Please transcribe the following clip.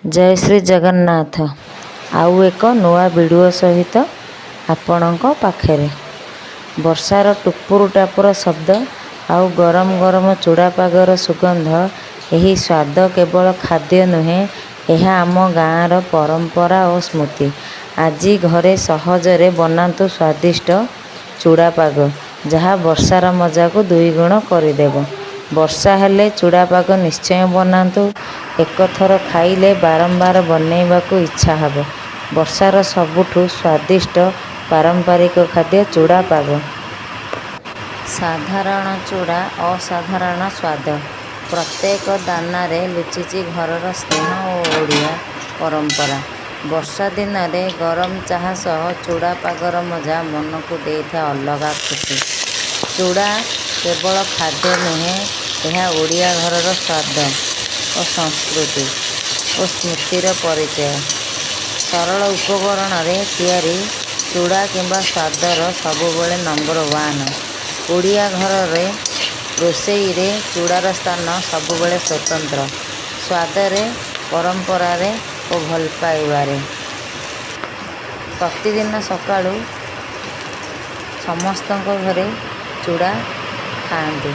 ଜୟ ଶ୍ରୀ ଜଗନ୍ନାଥ। ଆଉ ଏକ ନୂଆ ଭିଡ଼ିଓ ସହିତ ଆପଣଙ୍କ ପାଖରେ। ବର୍ଷାର ଟୁପୁର ଟାପୁର ଶବ୍ଦ ଆଉ ଗରମ ଗରମ ଚୁଡ଼ା ପାଗର ସୁଗନ୍ଧ, ଏହି ସ୍ୱାଦ କେବଳ ଖାଦ୍ୟ ନୁହେଁ, ଏହା ଆମ ଗାଁର ପରମ୍ପରା ଓ ସ୍ମୃତି। ଆଜି ଘରେ ସହଜରେ ବନାନ୍ତୁ ସ୍ୱାଦିଷ୍ଟ ଚୁଡ଼ା ପାଗ, ଯାହା ବର୍ଷାର ମଜାକୁ ଦୁଇଗୁଣ କରିଦେବ। ବର୍ଷା ହେଲେ ଚୁଡ଼ା ପାଗ ନିଶ୍ଚୟ ବନାନ୍ତୁ, ଏକ ଥର ଖାଇଲେ ବାରମ୍ବାର ବନେଇବାକୁ ଇଚ୍ଛା ହେବ। ବର୍ଷାର ସବୁଠୁ ସ୍ୱାଦିଷ୍ଟ ପାରମ୍ପରିକ ଖାଦ୍ୟ ଚୁଡ଼ା ପାଗ। ସାଧାରଣ ଚୁଡ଼ା, ଅସାଧାରଣ ସ୍ୱାଦ। ପ୍ରତ୍ୟେକ ଦାନାରେ ଲୁଚିଛି ଘରର ସ୍ନେହ ଓ ଓଡ଼ିଆ ପରମ୍ପରା। ବର୍ଷା ଦିନରେ ଗରମ ଚାହା ସହ ଚୁଡ଼ା ପାଗର ମଜା ମନକୁ ଦେଇଥାଏ ଅଲଗା ଖୁସି। ଚୁଡ଼ା କେବଳ ଖାଦ୍ୟ ନୁହେଁ, ଏହା ଓଡ଼ିଆ ଘରର ସ୍ୱାଦ ଓ ସଂସ୍କୃତି ଓ ସ୍ମୃତିର ପରିଚୟ। ସରଳ ଉପକରଣରେ ତିଆରି ଚୁଡ଼ା କିନ୍ତୁ ସ୍ୱାଦରେ ସବୁବେଳେ ନମ୍ବର ୱାନ୍। ଓଡ଼ିଆ ଘରର ରୋଷେଇରେ ଚୁଡ଼ାର ସ୍ଥାନ ସବୁବେଳେ ସ୍ୱତନ୍ତ୍ର, ସ୍ୱାଦରେ, ପରମ୍ପରାରେ ଓ ଭଲପାଇବାରେ। ପ୍ରତିଦିନ ସକାଳୁ ସମସ୍ତଙ୍କ ଘରେ ଚୁଡ଼ା ଖାଆନ୍ତି।